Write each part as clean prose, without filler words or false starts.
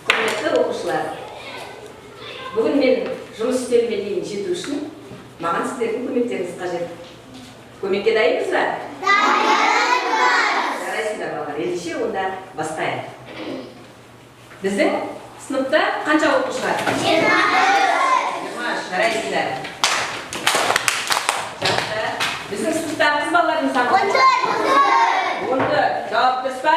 Құрметті оқушылар, бүгін мен жұмыс үстеліме дейін жету үшін маған сіздердің көмектеріңіз қажет. Көмекке дайынбыз ба? Дайынбыз! Жарайсыңдар, балалар. Ендеше онда бастайық. Біздің сыныпта қанша оқушы бар? 23. Жарайсыңдар. Жақсы. Біздің сыныпта қыз балалардың саны? 14. Жауап дұрыс па?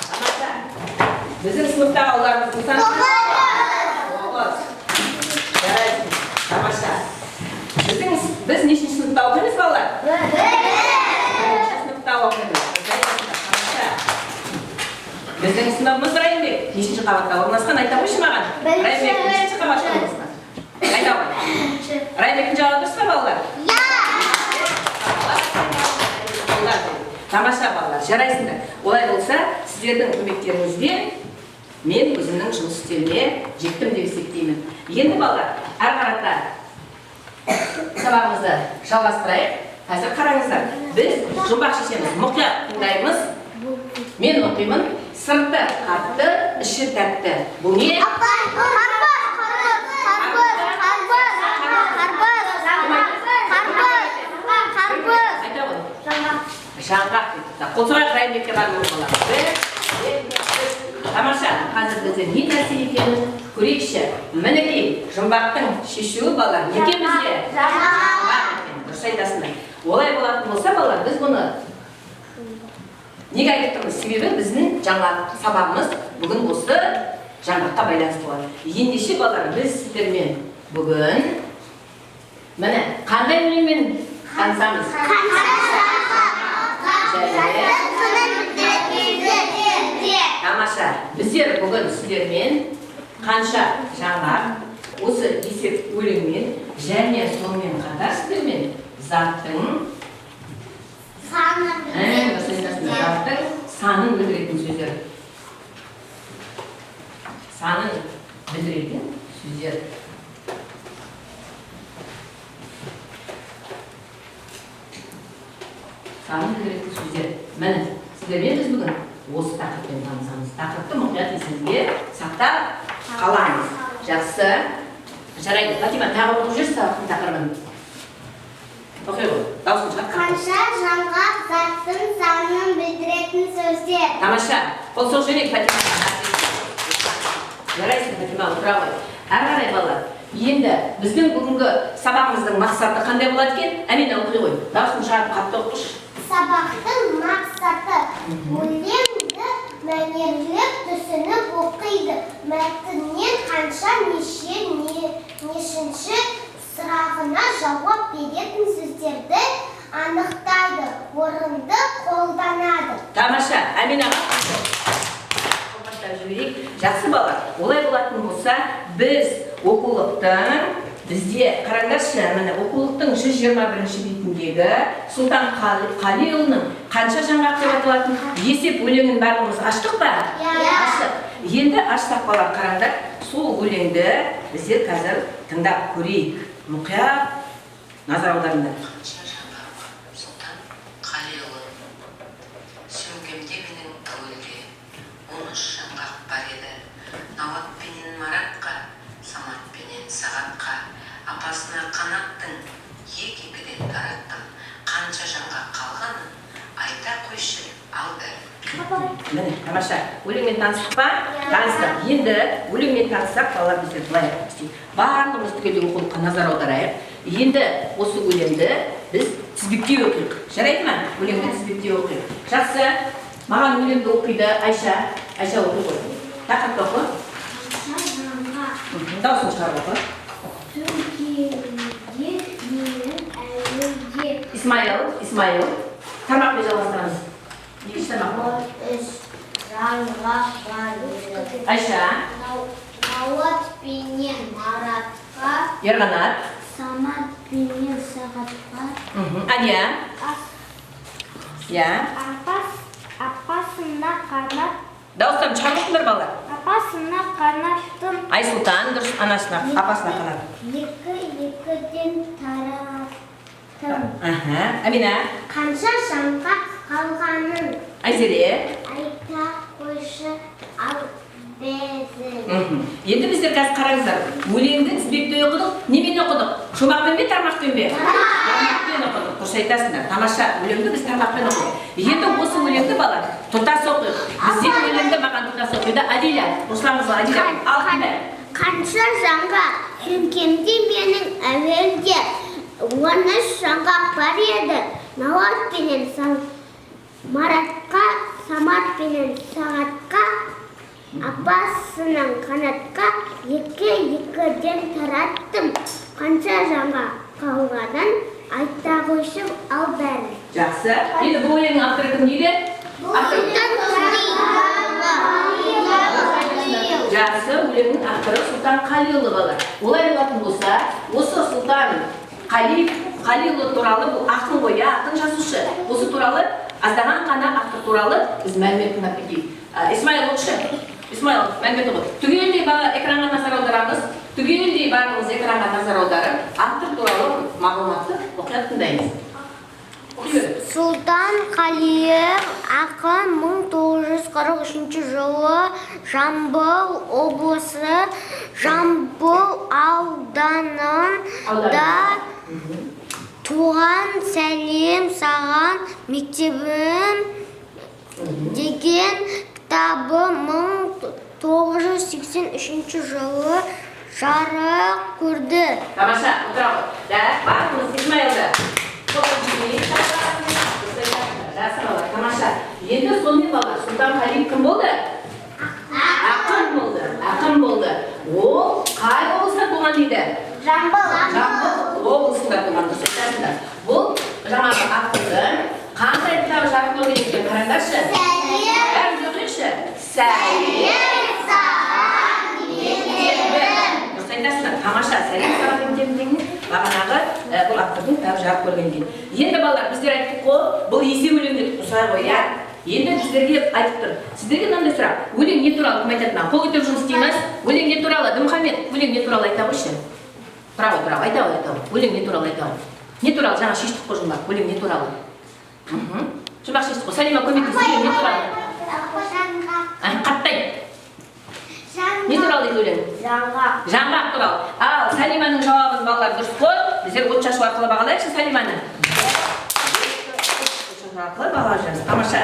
Тамаша. Біздің сыныптағы ұлдарымыздың саны? 9. Жарайсың. Тамаша. Біз нешінші сыныпта оқимыз, балалар? Бірінші сыныпта оқимыз. Жарайсыңдар. Тамаша. Біздің сыныбымыз, Райымбек, нешінші қабатта орналасқан? Айта қойшы маған. Райымбек нешінші қабатта орналасқан? Айта ғой. Райымбектің жауабы дұрыс па, балалар? Балалар, тамаша, балалар, жарайсыңдар. Олай болса, сіздердің көмектеріңізбен мен өзімнің жұмыс үстеліме жеттім деп есептеймін. Енді, балалар, әрі қарата сабағымызды жалғастырайық. Қазір қараңыздар, біз жұмбақ шешеміз. Мұқият тыңдаймыз. Мен оқимын. Сырты қатты, іші тәтті. Бұл не? Қарбыз, қарбыз, қарбыз, қарбыз, қарбыз, қарбыз. Айта ғой. Жаңғақ деп. Қол соғайық Райымбекке, барлық балалар. Бір, екі, үш. Тамаша. Қазір бізде не нәрсе екенін көрейікші. Мінекей, жұмбақтың шешуі, балалар, не екен бізге? Жаңғақ екен. Дұрыс айтасыңдар. Олай болатын болса, балалар, біз бұны неге айтып тұрмыз? Себебі біздің жаңа сабағымыз бүгін осы жаңғаққа байланысты болады. Ендеше, балалар, біз сіздермен бүгін міне қандай өлеңмен танысамыз? Және тамаша. Біздер бүгін сіздермен қанша жаңғақ осы есеп өлеңмен және сонымен қатар сіздермен заттың дұрыс айтасыңдар, заттың санын білдіретін сөздер. Санын білдіретін сөздер. Санын білдіретін сөздер. Міне, сіздермен біз бүгін осы тақырыппен танысамыз. Тақырыпты мұқият есіңізге сақтап қаламыз. Жақсы. Жарайды, Фатима, тағы оқып жүрші сабақтың тақырыбын. Оқи ғой. Дауысын шығар. Қанша жаңғақ заттың санын білдіретін сөздер. Тамаша. Қол соғып жіберейік Фатима. Жарайсың, Фатима, отыра ғой. Әрі қарай, балалар. Енді біздің бүгінгі сабағымыздың мақсаты қандай болады екен? Әмина, оқи ғой. Дауысын шығарып қатты оқышы. Сабақтың мақсаты: өлеңді мәнерлеп түсініп оқиды. Мәтіннен қанша, неше, нешінші сұрағына жауап беретін сөздерді анықтайды, орынды қолданады. Тамаша, Әминаға қолғаптап жіберейік. Жақсы, балалар, олай болатын болса, біз оқулықтың, бізде қараңдаршы, міне, оқулықтың 121 бетіндегі Сұлтан Қалиұлының «Қанша жаңғақ» деп аталатын есеп өлеңін барлығымыз аштық па? Иә. Аштық. Енді ашсақ, балалар, қараңдар, сол өлеңді біздер қазір тыңдап көрейік. Мұқият назар аударыңдар. Қанша жаңғақ. Сұлтан Қалиұлы. Сөмкемде менің әуелде 13 жаңғақ бар еді. Науат пенен Маратқа, Самат пенен Сағатқа, апасына Қанаттың екі-екіден тараттым. Қанша жаңғақ қалғанын айта қойшы, ал бәрін. Міне, тамаша. Өлеңмен таныстық па? Таныстық. Енді өлеңмен таныссақ, балалар, біздер былай істейік. Барлығымыз түгелдей оқулыққа назар аударайық. Енді осы өлеңді біз тізбектей оқиық. Жарайды ма? Өлеңді тізбектей оқиық. Жақсы. Маған өлеңді оқиды Айша. Айша, оқи ғой. Тақырыпты оқы. Қанша жаңғақ. Дауысын шығарып оқы. Сөмкемде менің әуелде Исмайыл, Исмайыл. Тармақпен жалғастырамыз. Екінші тармақ. 13 жаңғақ бар еді. Айша, Науат пенен Маратқа, Ерқанат. Самат пенен Сағатқа, Аня. Иә. Апасына Қанат, Дауыстарын шығарып оқыңдар, балалар. апасына Қанаттың Айсұлтан, дұрыс, анасына, апасына Қанат. екі екіден тараттым. Аха. Амина. Қанша жаңғақ қалғанын Айзере. айта қойшы, Енді біздер қазір қараңыздар, өлеңді тізбектей оқыдық, немен оқыдық? Шумақпен бе, тармақпен бе? Тармақпен оқыдық, дұрыс айтасыңдар. Тамаша, өлеңді біз тармақпен оқыдық. Енді осы өлеңді бала тұтас оқиық. Бізден өлеңді маған тұтас оқиды Адиля. Қосыламыз ба, Адиля? Ал тыңда. Қанша жаңғақ сөмкемде менің әуелде 13 жаңғақ бар еді. Науат пенен Маратқа, Самат пенен Сағатқа, апасының Қанатқа екі-екіден тараттым. Қанша жаңғақ қалғанын айта қойшы ал бәрін. Жақсы. Енді бұл өлеңнің авторы кім дейді? Жақсы, өлеңнің авторы Сұлтан Қалиұлы бала. Олай болатын болса, осы Сұлтан Қалиұлы туралы, бұл ақын ғой, иә, ақын жазушы. Осы туралы аздаған қана автор туралы біз мәлімет тыңдап кетейік. Исмаил оқышы. Исмаил, мәлімет оқы. Түгелдей бала экранға назар аударамыз. Түгелдей барлығымыз экранға назар аударып, автор туралы мағлұматты мұқият тыңдаймыз. Сұлтан Қалиев ақын 1943 жылы Жамбыл облысы Жамбыл ауданында туған. Сәлем саған, мектебім деген кітабы 1983 жылы жарық көрді. Тамаша, отыра ғой. Да, барлығымыз Исмаилды. Жақсы балалар, тамаша. Енді сонымен балалар, Сұлтан Қалиев кім болды? Ақын болды. Ақын болды. Ол қай облыста туған дейді? Жамбыл. Жамбыл облысында туған, дұрыс айтасыңдар. Бұл жаңағы автордың қандай кітабы жарық көрген екен, қараңдаршы. Бәріміз оқиықшы. Сәлем мектебім. Дұрыс айтасыңдар, тамаша. Сәлем саған, мектебім деген бағанағы бұл автордың кітабы жарық көрген екен. Енді балалар, біздер айттық қой, бұл есеп өлең дедік қой, солай ғой, иә? Енді сіздерге айтып тұр. Сіздерге мынандай сұрақ. Өлең не туралы кім айтады маған? Қол көтеріп жұмыс істейміз. Өлең не туралы? Дінмұхаммед, өлең не туралы айта қойшы. Тұра ғой, тұра ғой, айта ғой, айта ғой. Өлең не туралы айта ғой. Не туралы? Жаңа шештік қой жұмбақ. Өлең не туралы? Жұмбақ шештік қой. Салима көмектес. Өлең не туралы? Қаттай. Не туралы дейді өлең? Жаңғақ. Жаңғақ туралы. Ал Салиманың жауабын балалар дұрыс қой. Біздер от шашу арқылы бағалайықшы Салиманы. От шашу арқылы бағалап. Тамаша.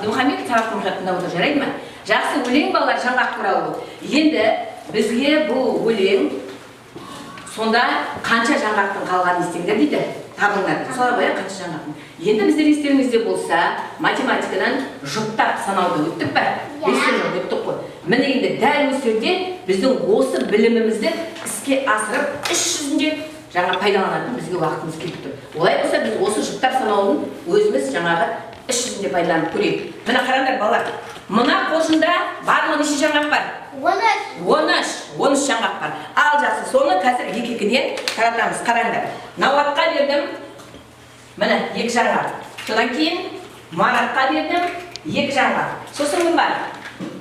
Дінмұхаммед сабақ мұқият тыңдап отыр, жарайды ма? Жақсы, өлең балалар жаңғақ туралы болды. Енді бізге бұл өлең сонда қанша жаңғақтың қалғанын естеңдер дейді. Табыңдар. Солай ғой, қанша жаңғақтың. Енді біздер естеріңізде болса, математикадан жұптап санауды өттік пе? Естеріңізде өттік қой. Міне енді дәл осы жерде біздің осы білімімізді іске асырып, іс жүзінде жаңа пайдаланатын бізге уақытымыз келіп тұр. Олай болса, біз осы жұптап санаудың өзіміз жаңағы іс жүзінде пайдаланып көрейік. Міне қараңдар балалар. Мына қоржында барлығы неше жаңғақ бар? 13. 13. 13 жаңғақ бар. Ал жақсы, соны қазір екі-екіден таратамыз. Қараңдар. Науатқа бердім. Міне, 2 жаңғақ. Содан кейін Маратқа бердім 2 жаңғақ. Сосын кім бар?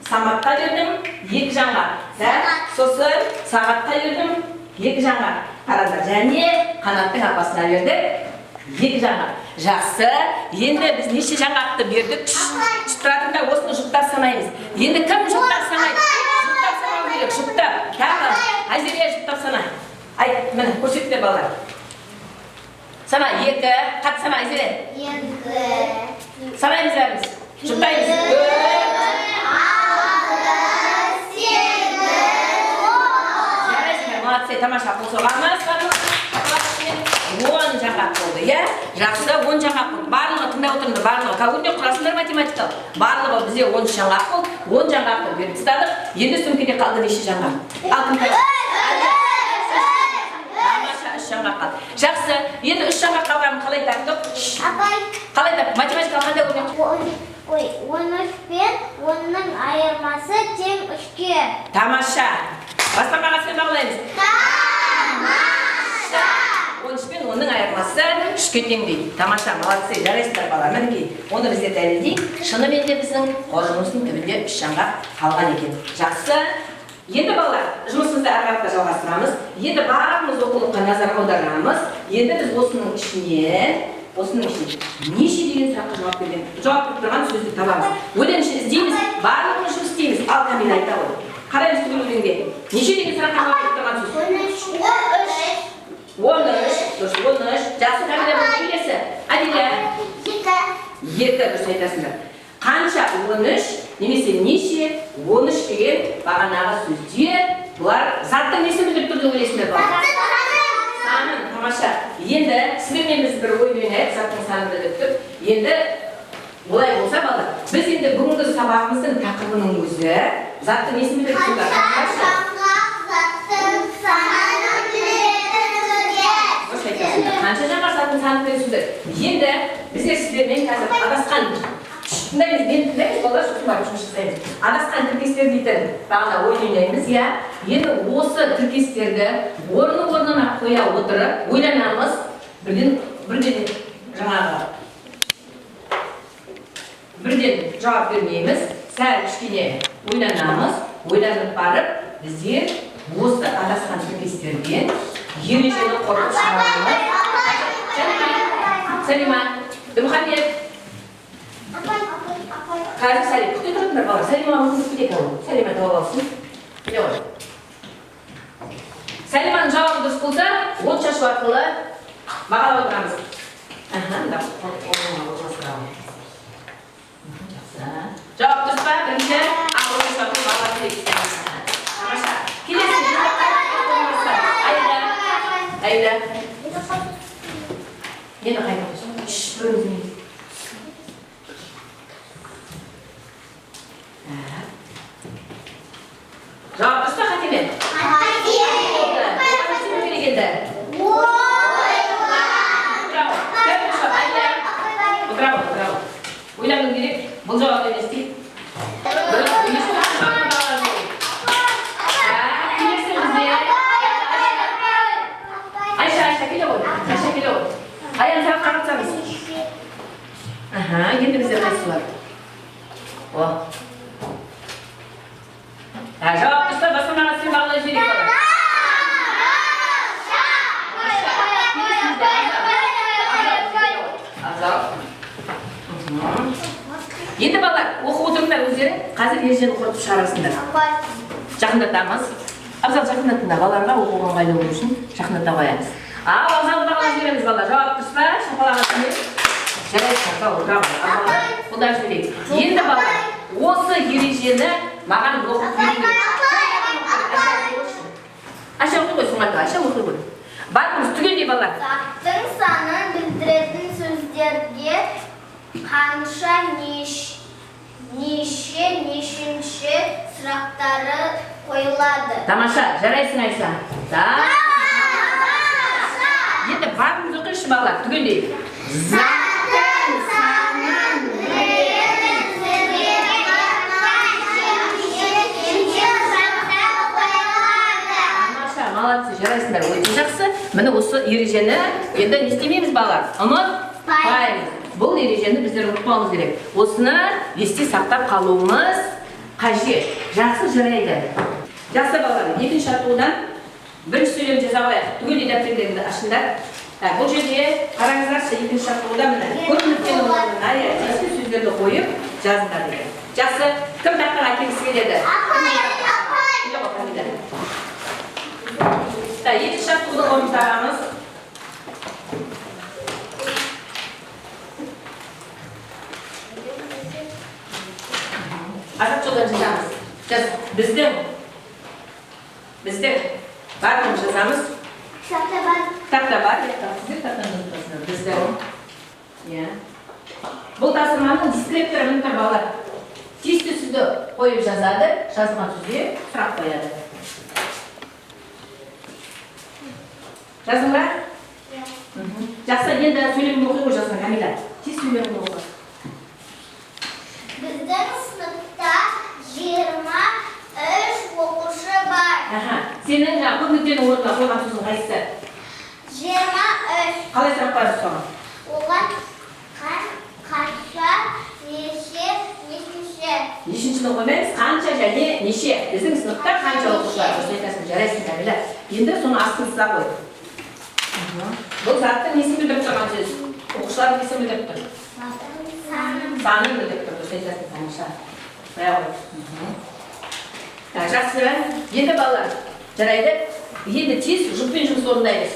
Саматқа бердім 2 жаңғақ. Да? Сосын Сағатқа бердім 2 жаңғақ. Қараңдар, және Қанаттың апасына бердік 2 жаңғақ. Жақсы. Енді біз неше жаңғақты бердік? Тұра тұрыңдар, осыны жұптап санаймыз. Енді кім жұптап санайды? Жұптап санау керек, жұптап. Тағы, Айзере жұптап сана. Айт, міне, көрсетті балалар. Сана, 2, қатты сана, Айзере. 2. Санаймыз бәріміз. Жұптаймыз. 4, 6, 8, 9. Жарайсыңдар, молодцы, тамаша, қол соғамыз. 10 жаңғақ болды, иә? Жақсы, 10 жаңғақ болды. Барлығы тыңдап отырыңдар, барлығы. Кәуінде құрасыңдар математикалық. Барлығы бізде 10 жаңғақ болды. 10 жаңғақты беріп тастадық. Енді сөмкеде қалды неше жаңғақ? Ал кім Тамаша, 3 жаңғақ қалды. Жақсы, енді 3 жаңғақ қалғанын қалай таптық? Апай. Қалай таптық? Математикалық қандай өрнек? Ой, 13 пен 10-ның айырмасы тең 3-ке. Тамаша. Баспанаға сен бағалаймыз. Тамаша. 13 пен 10-ның айырмасы 3-ке тең дейді. Тамаша, молодцы, жарайсыздар балалар. Мінекей, оны біздер дәлелдейік. Шынымен де біздің қоржынымыздың түбінде 3 жаңғақ қалған екен. Жақсы. Енді балалар, жұмысымызды ары қарата жалғастырамыз. Енді барлығымыз оқулыққа назар аударамыз. Енді біз осының ішінен неше деген сұраққа жауап берген, жауап беріп тұрған сөзді табамыз. Одан ішін іздейміз, барлығымыз жұмыс істейміз. Ал Камила айта ғой. Қараймыз түгел өлеңге. Неше деген сұраққа жауап беріп тұрған сөз? 13. 13. Дұрыс, 13. Жақсы, Камила, келесі. Адиля. 2. 2, дұрыс айтасыңдар. Қанша 13 немесе неше 13 деген бағанағы сөздер, бұлар заттың несін білдіріп тұр деп ойлайсыңдар, балалар? Санын, тамаша. Енді сіздермен біз бір ойын ойнайық, заттың санын білдіріп тұр. Енді олай болса, балалар, біз енді бүгінгі сабағымыздың тақырыбының өзі заттың несін білдіріп тұр? Қанша жаңғақ заттың санын білдіретін сөздер. Дұрыс айтасыңдар. Қанша жаңғақ заттың санын білдіретін сөздер. Енді біздер сіздермен қазір адасқан тыңдаймыз, мен тыңдаймыз, балалар, сосын барып жұмыс жасаймыз. Адасқан тіркестер дейтін бағана ойын ойнаймыз, иә. Енді осы тіркестерді орны-орнына қоя отырып ойланамыз. Бірден жаңағы бірден жауап бермейміз, сәл кішкене ойланамыз. Ойланып барып біздер осы адасқан тіркестерден ережені құрып шығарамыз. Сәлима, Дінмұхаммед. Қазір Сәлим, күте тұрыңдар, балалар. Сәлима мүмкін кетеді ол. Сәлима тауып алсын. Келе ғой. Сәлиманың жауабы дұрыс болса, от шашу арқылы бағалап отырамыз. Аха, мында орнына орналастырамыз. Жақсы. Жауап дұрыс па? Бірінші, ал от шашу арқылы бағалап берейік. Тамаша. Келесі. Аида. Аида. Нені қайда қойсың? Шш, бөліңіз. Жауап дұрыс па, қате ме? Қате. Қате. Керек енді. Браво. Кім жауап? Аида. Браво, браво. Ойлану керек. Бұл жауап емес дейді. Дұрыс. Келесі бізде. Айша, Айша, келе ғой. Айша, келе ғой. Аян, саған қаратсаңыз. Аха, енді бізде қайсысы бар? О. Жауап дұрыс па? Басқанаға сен бағалай жіберейік, балалар. Абзал. Енді балалар, оқып отырыңдар өздерің. Қазір ережені құртып шығарасыңдар. Жақындатамыз. Абзал, жақындатыңдар. Балаларға оқуға ыңғайлы болу үшін жақындата қоямыз. Ал Абзалды бағалап жібереміз, балалар. Жауап дұрыс па? Шапалақ атыңыз. Жарайды, Абзал, браво. Абзалды қолдап жіберейік. Енді балалар, осы ережені маған оқып беру керек. Айша, оқи ғой, соңғы Айша, оқи ғой. Барлығымыз түгелдей, балалар. Заттың санын білдіретін сөздерге қанша, неше, нешінші сұрақтары қойылады. Тамаша, жарайсың, Айша. Да. Енді барлығымыз оқиыншы, балалар, түгелдей. Заттың санын білдіретін сөздерге қанша, неше, нешінші сұрақтары қойылады. Тамаша, молодцы, жарайсыңдар, өте жақсы. Міне осы ережені енді не істемейміз, балалар? Ұмытпаймыз. Бұл ережені біздер ұмытпауымыз керек. Осыны есте сақтап қалуымыз қажет. Жақсы, жарайды. Жақсы, балалар, екінші жаттығудан бірінші сөйлем жаза қояйық. Түгелдей дәптерлеріңді ашыңдар. Бұл жерде қараңыздаршы, екінші жаттығуда міне көп нүктенің орнына, иә, тиісті сөздерді қойып жазыңдар деген. Жақсы, кім тақтаға келгісі келеді? Апай, апай. Келе ғой, Камила. Так, екінші жаттығудың орнын табамыз. Азат жолдан жазамыз. Жаз, біздің барлығымыз жазамыз. Кітапта бар. Кітапта бар, иә, сіздер кітаптан жазып тұрсыздар. Біздің, иә. Бұл тапсырманың дескрипторы міне тұр, балалар. Тиісті сөзді қойып жазады, жазылған сөзге сұрақ қояды. Жаздың ба? Жақсы, енді сөйлемді оқи ғой, жазған Камила. Тез сөйлемді оқы. Біздің сыныпта 23 оқушы бар. Аха, сенің жаңа көп нүктенің орнына қойған сөзің қайсысы? 23. Қалай сұрақ қоясыз соған? Оған қанша, неше, нешінші. Нешіншіні қоймаймыз, қанша және неше. Біздің сыныпта қанша оқушы бар? Дұрыс айтасың, жарайсың, Камила. Енді соны астын сыза қой. Бұл заттың несін білдіріп тұрған сөз? Оқушылардың несін білдіріп тұр? Санын. Санын білдіріп тұр. Дұрыс айтасың, тамаша. Қоя ғой. Так, жақсы. Енді, балалар, жарайды. Енді тез жұппен жұмыс орындаймыз.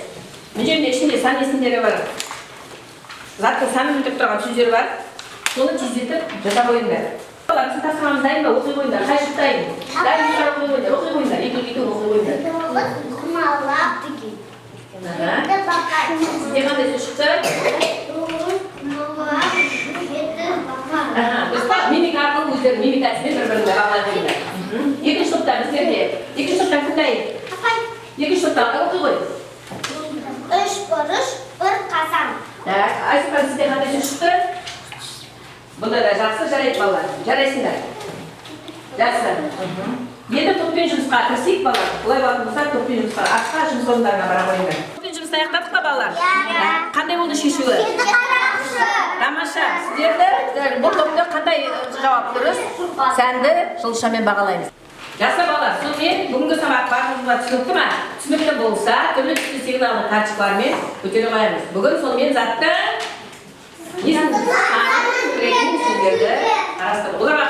Мына жерде ішінде сан есімдері бар. Заттың санын білдіріп тұрған сөздер бар. Соны тездетіп жаза қойыңдар. Балалар, біздің тапсырмамыз дайын ба? Оқи қойыңдар. Қай жұп дайын? Дайын болса, оқи қойыңдар. Оқи қойыңдар. Екеу екеу оқи қойыңдар. 9 құмалақ. Аха. 7 бақа. Сізде қандай сөз шықты? 9 құмалақ. 7 бақа. Аха, дұрыс па? Мимика арқылы өздері мимика әдісімен бір бірін бағалай қойыңдар. Екінші топта біздерде. Екінші топтан кім дайын? Апай. Екінші топта оқи қой. 3 бұрыш, 1 қазан. Так, Айсұлтан, сізде қандай сөз шықты? Бұнда да жақсы, жарайды, балалар. Жарайсыңдар. Жақсы. Енді топпен жұмысқа кірісейік, балалар. Олай болатын болса, топпен жұмысқа, асқа жұмыс орындарына бара қойыңдар. Топпен жұмысты аяқтадық па, балалар? Иә. Так, қандай болды шешуі? 7 қарақшы. Тамаша. Сіздерді бұл топта қандай жауап дұрыс? Сәнді жұлдызшамен бағалаймыз. Жақсы, балалар, сонымен бүгінгі сабақ барлығымызға түсінікті ма? Түсінікті болса, түрлі түсті сигналды карточкалармен көтере қоямыз. Бүгін сонымен заттың несін, санын білдіретін сөздерді қарастырдық. Оларға